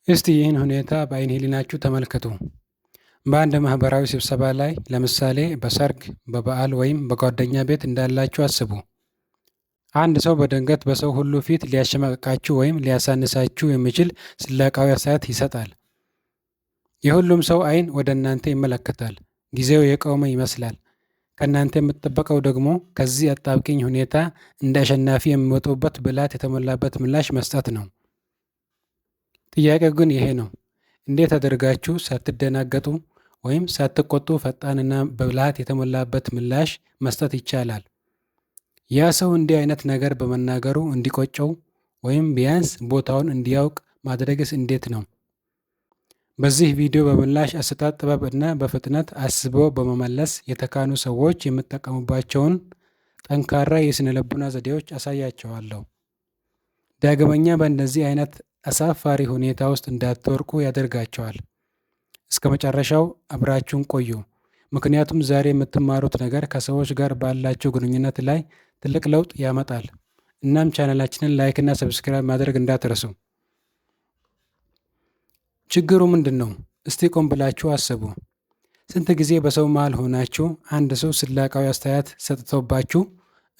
እስቲ ይህን ሁኔታ በአይነ ህሊናችሁ ተመልከቱ። በአንድ ማህበራዊ ስብሰባ ላይ ለምሳሌ በሰርግ፣ በበዓል ወይም በጓደኛ ቤት እንዳላችሁ አስቡ። አንድ ሰው በድንገት በሰው ሁሉ ፊት ሊያሸማቅቃችሁ ወይም ሊያሳንሳችሁ የሚችል ስላቃዊ አስተያየት ይሰጣል። የሁሉም ሰው አይን ወደ እናንተ ይመለከታል። ጊዜው የቆመ ይመስላል። ከእናንተ የምትጠበቀው ደግሞ ከዚህ አጣብቂኝ ሁኔታ እንደ አሸናፊ የሚወጡበት ብልሃት የተሞላበት ምላሽ መስጠት ነው። ጥያቄው ግን ይሄ ነው። እንዴት አድርጋችሁ ሳትደናገጡ ወይም ሳትቆጡ ፈጣንና በብልሃት የተሞላበት ምላሽ መስጠት ይቻላል? ያ ሰው እንዲህ አይነት ነገር በመናገሩ እንዲቆጨው ወይም ቢያንስ ቦታውን እንዲያውቅ ማድረግስ እንዴት ነው? በዚህ ቪዲዮ በምላሽ አሰጣጥ ጥበብ እና በፍጥነት አስቦ በመመለስ የተካኑ ሰዎች የሚጠቀሙባቸውን ጠንካራ የስነ ልቦና ዘዴዎች አሳያችኋለሁ። ዳግመኛ በእንደዚህ አይነት አሳፋሪ ሁኔታ ውስጥ እንዳትወድቁ ያደርጋቸዋል። እስከ መጨረሻው አብራችሁን ቆዩ። ምክንያቱም ዛሬ የምትማሩት ነገር ከሰዎች ጋር ባላችሁ ግንኙነት ላይ ትልቅ ለውጥ ያመጣል። እናም ቻናላችንን like እና subscribe ማድረግ እንዳትረሱ። ችግሩ ምንድን ነው? እስቲ ቆም ብላችሁ አስቡ። ስንት ጊዜ በሰው መሃል ሆናችሁ አንድ ሰው ስላቃዊ አስተያየት ሰጥቶባችሁ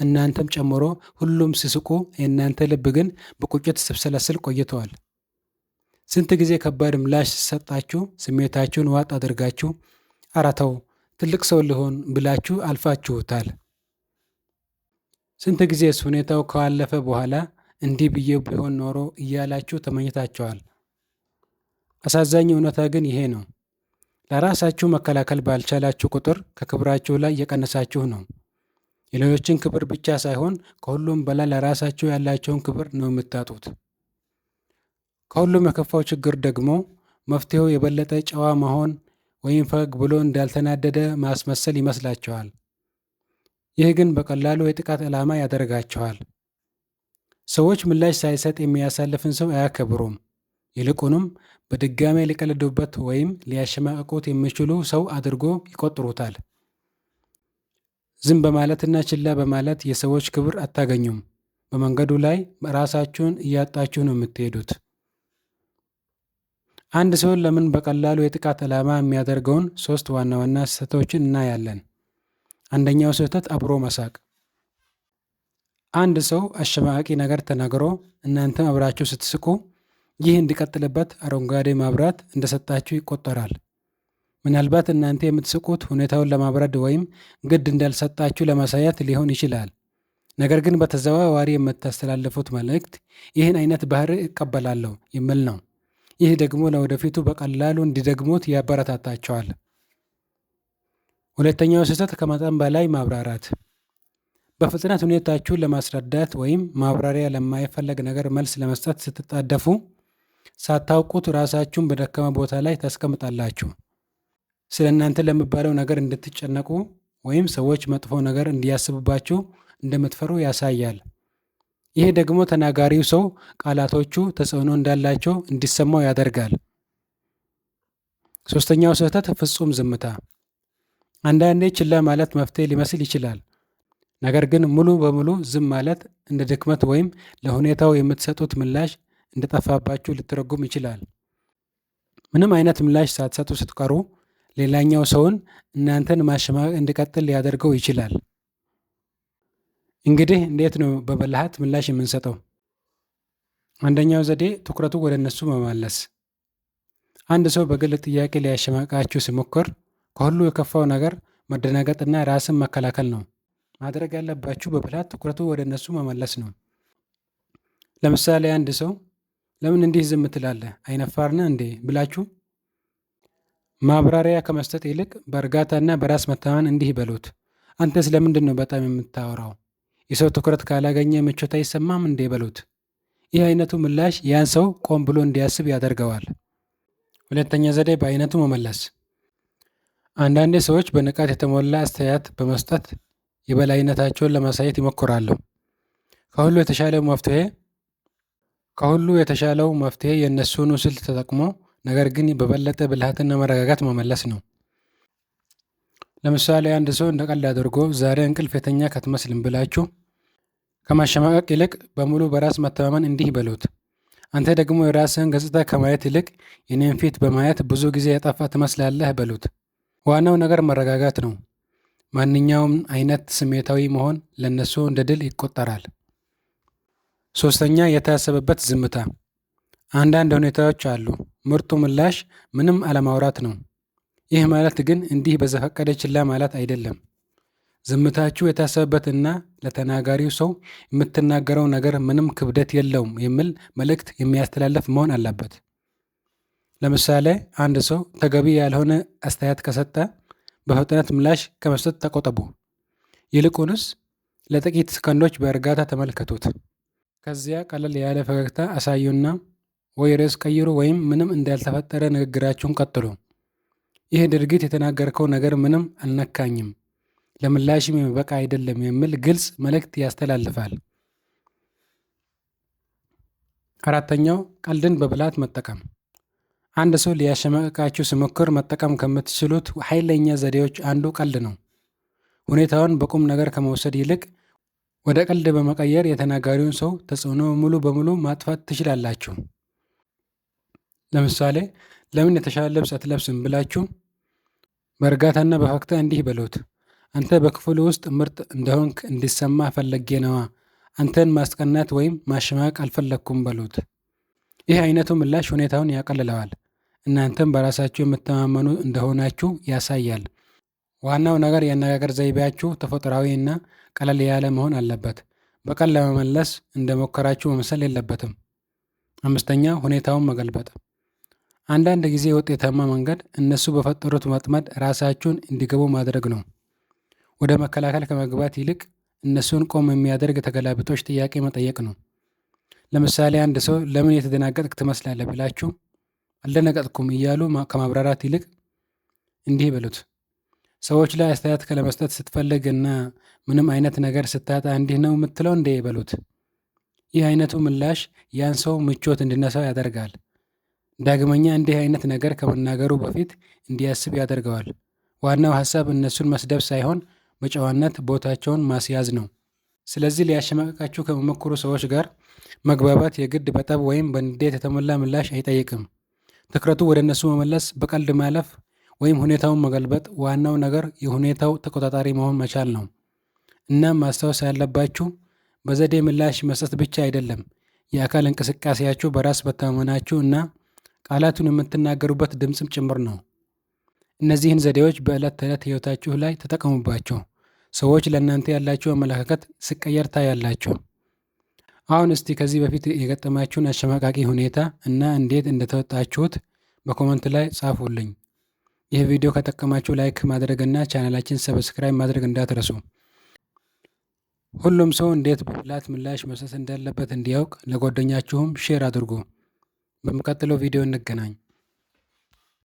እናንተም ጨምሮ ሁሉም ሲስቁ የእናንተ ልብ ግን በቁጭት ሲብሰለሰል ቆይተዋል? ስንት ጊዜ ከባድ ምላሽ ሲሰጣችሁ ስሜታችሁን ዋጥ አድርጋችሁ ኧረ ተው ትልቅ ሰው ልሆን ብላችሁ አልፋችሁታል? ስንት ጊዜስ ሁኔታው ካለፈ በኋላ እንዲህ ብዬ ቢሆን ኖሮ እያላችሁ ተመኝታችኋል? አሳዛኝ እውነታ ግን ይሄ ነው። ለራሳችሁ መከላከል ባልቻላችሁ ቁጥር ከክብራችሁ ላይ እየቀነሳችሁ ነው። የሌሎችን ክብር ብቻ ሳይሆን ከሁሉም በላይ ለራሳችሁ ያላቸውን ክብር ነው የምታጡት። ከሁሉም የከፋው ችግር ደግሞ መፍትሄው የበለጠ ጨዋ መሆን ወይም ፈገግ ብሎ እንዳልተናደደ ማስመሰል ይመስላችኋል። ይህ ግን በቀላሉ የጥቃት ዓላማ ያደርጋችኋል። ሰዎች ምላሽ ሳይሰጥ የሚያሳልፍን ሰው አያከብሩም። ይልቁንም በድጋሜ ሊቀልዱበት ወይም ሊያሸማቅቁት የሚችሉ ሰው አድርጎ ይቆጥሩታል። ዝም በማለትና ችላ በማለት የሰዎች ክብር አታገኙም። በመንገዱ ላይ ራሳችሁን እያጣችሁ ነው የምትሄዱት። አንድ ሰውን ለምን በቀላሉ የጥቃት ዓላማ የሚያደርገውን ሶስት ዋና ዋና ስህተቶችን እናያለን። አንደኛው ስህተት አብሮ መሳቅ። አንድ ሰው አሸማቃቂ ነገር ተናግሮ እናንተም አብራችሁ ስትስቁ ይህ እንዲቀጥልበት አረንጓዴ መብራት እንደሰጣችሁ ይቆጠራል። ምናልባት እናንተ የምትስቁት ሁኔታውን ለማብረድ ወይም ግድ እንዳልሰጣችሁ ለማሳየት ሊሆን ይችላል። ነገር ግን በተዘዋዋሪ የምታስተላልፉት መልእክት ይህን አይነት ባህሪ እቀበላለሁ የሚል ነው። ይህ ደግሞ ለወደፊቱ በቀላሉ እንዲደግሙት ያበረታታቸዋል። ሁለተኛው ስህተት ከመጠን በላይ ማብራራት። በፍጥነት ሁኔታችሁን ለማስረዳት ወይም ማብራሪያ ለማይፈለግ ነገር መልስ ለመስጠት ስትጣደፉ ሳታውቁት ራሳችሁን በደካማ ቦታ ላይ ታስቀምጣላችሁ። ስለ እናንተ ለሚባለው ነገር እንድትጨነቁ ወይም ሰዎች መጥፎ ነገር እንዲያስቡባችሁ እንደምትፈሩ ያሳያል። ይህ ደግሞ ተናጋሪው ሰው ቃላቶቹ ተጽዕኖ እንዳላቸው እንዲሰማው ያደርጋል። ሶስተኛው ስህተት ፍጹም ዝምታ። አንዳንዴ ችላ ማለት መፍትሄ ሊመስል ይችላል። ነገር ግን ሙሉ በሙሉ ዝም ማለት እንደ ድክመት ወይም ለሁኔታው የምትሰጡት ምላሽ እንደጠፋባችሁ ሊተረጎም ይችላል። ምንም አይነት ምላሽ ሳትሰጡ ስትቀሩ ሌላኛው ሰውን እናንተን ማሸማቀቅ እንዲቀጥል ሊያደርገው ይችላል። እንግዲህ እንዴት ነው በብልሃት ምላሽ የምንሰጠው? አንደኛው ዘዴ ትኩረቱ ወደ እነሱ መመለስ። አንድ ሰው በግል ጥያቄ ሊያሸማቅቃችሁ ሲሞክር ከሁሉ የከፋው ነገር መደናገጥና ራስን መከላከል ነው። ማድረግ ያለባችሁ በብልሃት ትኩረቱ ወደ እነሱ መመለስ ነው። ለምሳሌ አንድ ሰው ለምን እንዲህ ዝም ትላለህ? አይናፋር ነህ እንዴ? ብላችሁ ማብራሪያ ከመስጠት ይልቅ በእርጋታና በራስ መተማመን እንዲህ በሉት። አንተስ ለምንድን ነው በጣም የምታወራው? የሰው ትኩረት ካላገኘ ምቾት አይሰማም እንዴ? በሉት። ይህ አይነቱ ምላሽ ያን ሰው ቆም ብሎ እንዲያስብ ያደርገዋል። ሁለተኛ ዘዴ በአይነቱ መመለስ። አንዳንዴ ሰዎች በንቃት የተሞላ አስተያየት በመስጠት የበላይነታቸውን ለማሳየት ይሞክራሉ። ከሁሉ የተሻለው መፍትሄ ከሁሉ የተሻለው መፍትሄ የእነሱኑ ስልት ተጠቅሞ ነገር ግን በበለጠ ብልሃትና መረጋጋት መመለስ ነው። ለምሳሌ አንድ ሰው እንደ ቀልድ አድርጎ ዛሬ እንቅልፍ የተኛህ አትመስልም ብላችሁ ከማሸማቀቅ ይልቅ በሙሉ በራስ መተማመን እንዲህ በሉት። አንተ ደግሞ የራስህን ገጽታ ከማየት ይልቅ የኔን ፊት በማየት ብዙ ጊዜ ያጠፋ ትመስላለህ በሉት። ዋናው ነገር መረጋጋት ነው። ማንኛውም አይነት ስሜታዊ መሆን ለነሱ እንደ ድል ይቆጠራል። ሶስተኛ፣ የታሰበበት ዝምታ። አንዳንድ ሁኔታዎች አሉ ምርጡ ምላሽ ምንም አለማውራት ነው። ይህ ማለት ግን እንዲህ በዘፈቀደ ችላ ማለት አይደለም። ዝምታችሁ የታሰበበትና ለተናጋሪው ሰው የምትናገረው ነገር ምንም ክብደት የለውም የሚል መልእክት የሚያስተላልፍ መሆን አለበት። ለምሳሌ አንድ ሰው ተገቢ ያልሆነ አስተያየት ከሰጠ በፍጥነት ምላሽ ከመስጠት ተቆጠቡ። ይልቁንስ ለጥቂት ሰከንዶች በእርጋታ ተመልከቱት። ከዚያ ቀለል ያለ ፈገግታ አሳዩና ወይ ርዕስ ቀይሩ ወይም ምንም እንዳልተፈጠረ ንግግራችሁን ቀጥሉ። ይህ ድርጊት የተናገርከው ነገር ምንም አልነካኝም፣ ለምላሽም የሚበቃ አይደለም የሚል ግልጽ መልእክት ያስተላልፋል። አራተኛው፣ ቀልድን በብልሃት መጠቀም። አንድ ሰው ሊያሸማቅቃችሁ ሲሞክር መጠቀም ከምትችሉት ኃይለኛ ዘዴዎች አንዱ ቀልድ ነው። ሁኔታውን በቁም ነገር ከመውሰድ ይልቅ ወደ ቀልድ በመቀየር የተናጋሪውን ሰው ተጽዕኖ ሙሉ በሙሉ ማጥፋት ትችላላችሁ። ለምሳሌ ለምን የተሻለ ልብስ አትለብስም ብላችሁ በእርጋታና በፈገግታ እንዲህ በሉት። አንተ በክፍሉ ውስጥ ምርጥ እንደሆንክ እንዲሰማ ፈልጌ ነዋ። አንተን ማስቀናት ወይም ማሸማቀቅ አልፈለግኩም በሉት። ይህ አይነቱ ምላሽ ሁኔታውን ያቀልለዋል። እናንተም በራሳችሁ የምትተማመኑ እንደሆናችሁ ያሳያል። ዋናው ነገር የአነጋገር ዘይቤያችሁ ተፈጥሯዊ እና ቀለል ያለ መሆን አለበት። በቀል ለመመለስ እንደሞከራችሁ መምሰል የለበትም። አምስተኛ፣ ሁኔታውን መገልበጥ። አንዳንድ ጊዜ ውጤታማ መንገድ እነሱ በፈጠሩት ወጥመድ ራሳችሁን እንዲገቡ ማድረግ ነው። ወደ መከላከል ከመግባት ይልቅ እነሱን ቆም የሚያደርግ ተገላቢጦሽ ጥያቄ መጠየቅ ነው። ለምሳሌ አንድ ሰው ለምን የተደናገጥክ ትመስላለህ ብላችሁ አልደነገጥኩም እያሉ ከማብራራት ይልቅ እንዲህ በሉት። ሰዎች ላይ አስተያየት ለመስጠት ስትፈልግ እና ምንም አይነት ነገር ስታጣ እንዲህ ነው የምትለው እንዴ በሉት። ይህ አይነቱ ምላሽ ያን ሰው ምቾት እንዲነሳው ያደርጋል። ዳግመኛ እንዲህ አይነት ነገር ከመናገሩ በፊት እንዲያስብ ያደርገዋል። ዋናው ሀሳብ እነሱን መስደብ ሳይሆን በጨዋነት ቦታቸውን ማስያዝ ነው። ስለዚህ ሊያሸማቅቃችሁ ከሚሞክሩ ሰዎች ጋር መግባባት የግድ በጠብ ወይም በንዴት የተሞላ ምላሽ አይጠይቅም። ትኩረቱ ወደ እነሱ መመለስ፣ በቀልድ ማለፍ ወይም ሁኔታውን መገልበጥ፣ ዋናው ነገር የሁኔታው ተቆጣጣሪ መሆን መቻል ነው። እናም ማስታወስ ያለባችሁ በዘዴ ምላሽ መስጠት ብቻ አይደለም፣ የአካል እንቅስቃሴያችሁ፣ በራስ መተማመናችሁ እና ቃላቱን የምትናገሩበት ድምፅም ጭምር ነው። እነዚህን ዘዴዎች በዕለት ተዕለት ሕይወታችሁ ላይ ተጠቀሙባቸው። ሰዎች ለእናንተ ያላቸው አመለካከት ሲቀየር ታያላችሁ። አሁን እስቲ ከዚህ በፊት የገጠማችሁን አሸማቃቂ ሁኔታ እና እንዴት እንደተወጣችሁት በ comment ላይ ጻፉልኝ። ይህ ቪዲዮ ከጠቀማችሁ like ማድረግ እና ቻናላችን subscribe ማድረግ እንዳትረሱ። ሁሉም ሰው እንዴት በብልሃት ምላሽ መስጠት እንዳለበት እንዲያውቅ ለጓደኛችሁም share አድርጉ። በሚቀጥለው ቪዲዮ እንገናኝ።